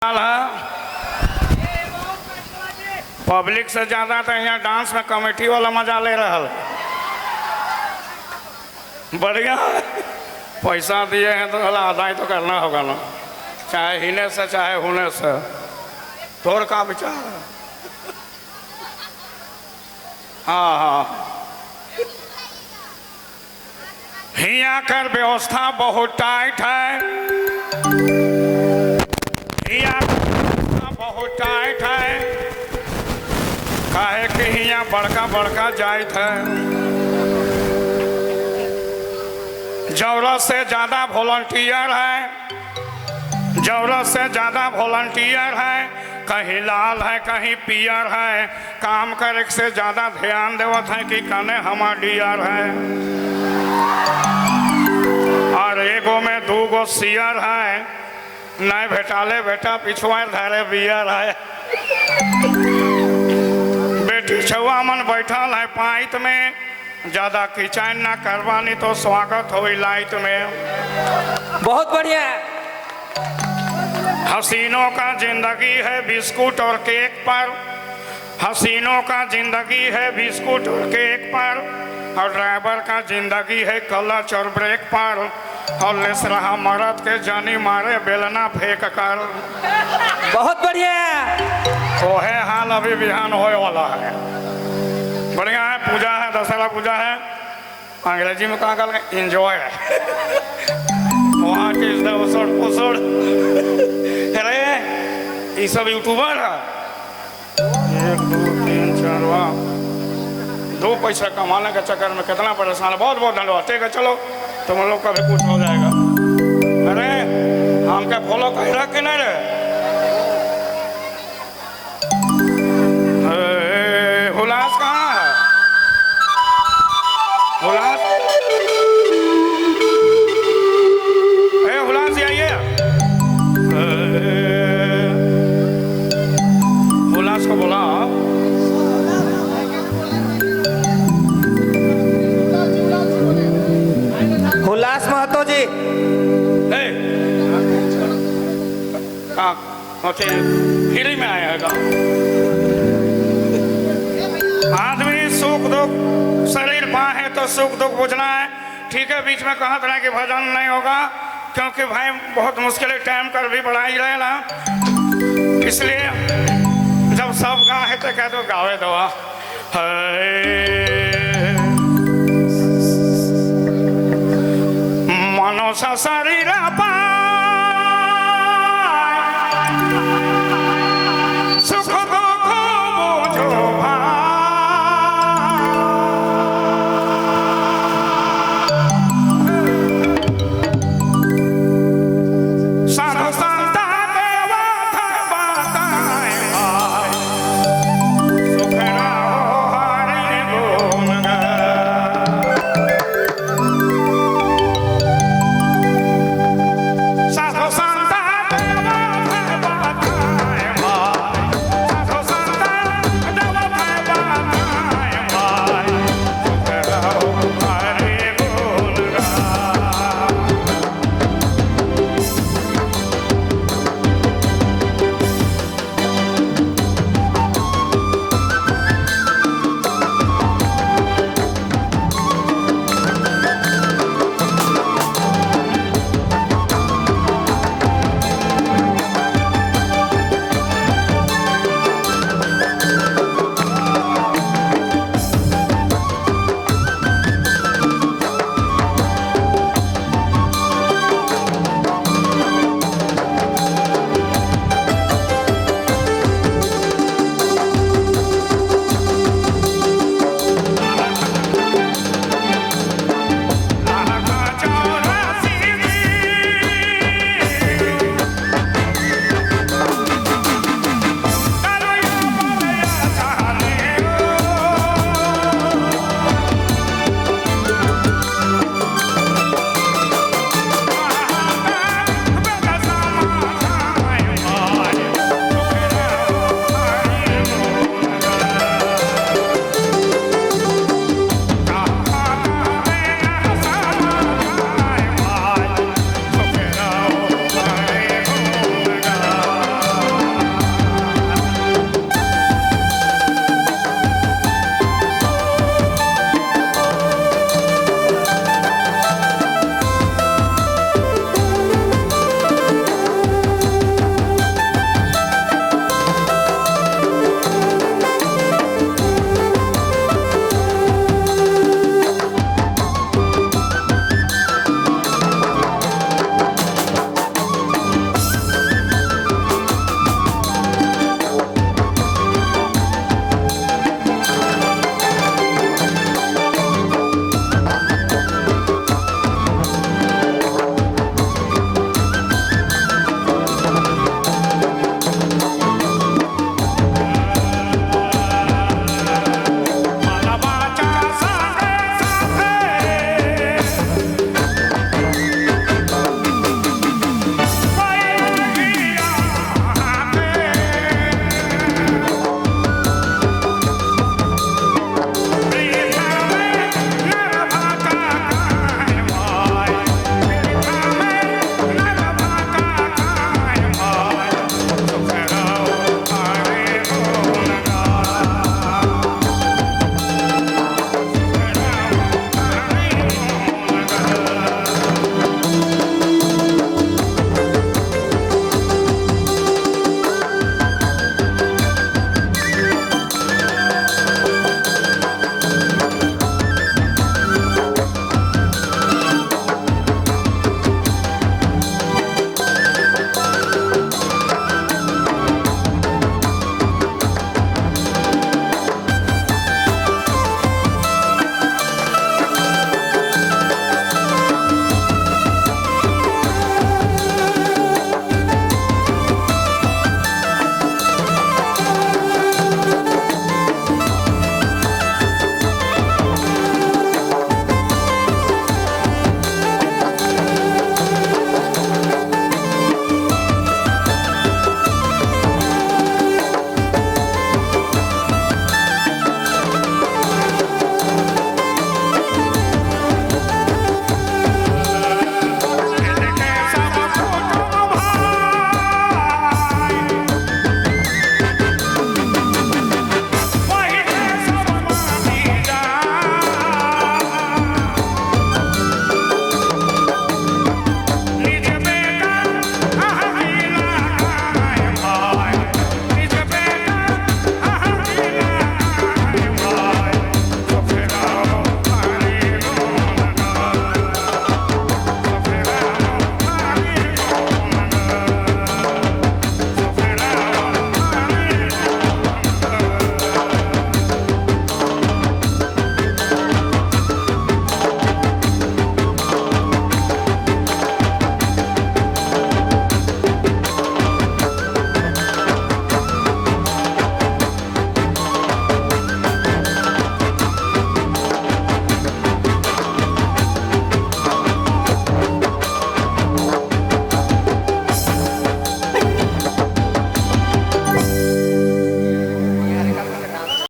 है। पब्लिक से ज्यादा तो यहाँ डांस में कमेटी वाला मजा ले रहा है। बढ़िया है। पैसा दिए हैं तो साला अदा ही तो करना होगा ना, चाहे हिने से चाहे हुने से। तोर का विचार है? हाँ हाँ, हिया कर व्यवस्था बहुत टाइट है, हिया व्यवस्था बहुत टाइट है, काहे कि हिया बड़का बड़का जाइत है। जरूरत से ज्यादा वॉलंटियर है, जरूरत से ज्यादा वॉलंटियर है, कहीं लाल है कहीं पियर है, काम करे से ज्यादा ध्यान देवत है कि कने हमार डियर है। और एगो में दूगो सियर है, नहीं भेटाले बेटा पिछुआ धरे बियर है। बेटी छुआ मन बैठल है पाइत में, ज्यादा खिंचाइन ना करवानी तो स्वागत हो लाइट में। बहुत बढ़िया। हसीनों का जिंदगी है बिस्कुट और केक पर, हसीनों का जिंदगी है बिस्कुट और केक पर, और ड्राइवर का जिंदगी है क्लच और ब्रेक पर, और लेस रहा मरद के जानी मारे बेलना फेंक कर। बहुत बढ़िया। तो है हाल अभी बिहान होए वाला है। बढ़िया है, पूजा है, दशहरा पूजा है, अंग्रेजी में कहा कल enjoy. What is the उसड़ पुसड़। अरे ये सब यूट्यूबर है। 1 2 3 4, वाह, 2 पैसा कमाने के चक्कर में कितना परेशान है। बहुत बहुत धन्यवाद। ठीक है चलो, तुम लोग का भी कुछ हो जाएगा। अरे हम क्या फॉलो कर रहा कि नहीं रे? हुलास कहाँ है? हुलास, ए हुलास आइए। हुलास को बोला। हुलास महतो जी। हाँ फ्री में आया है। आदमी सुख दुख शरीर पा है तो सुख दुख बुझना है। ठीक है, बीच में कहा था कि भजन नहीं होगा क्योंकि भाई बहुत मुश्किल है, टाइम कर भी बढ़ाई रहे ना, इसलिए जब सब गा है तो कह दो गावे दो। मनो शरीर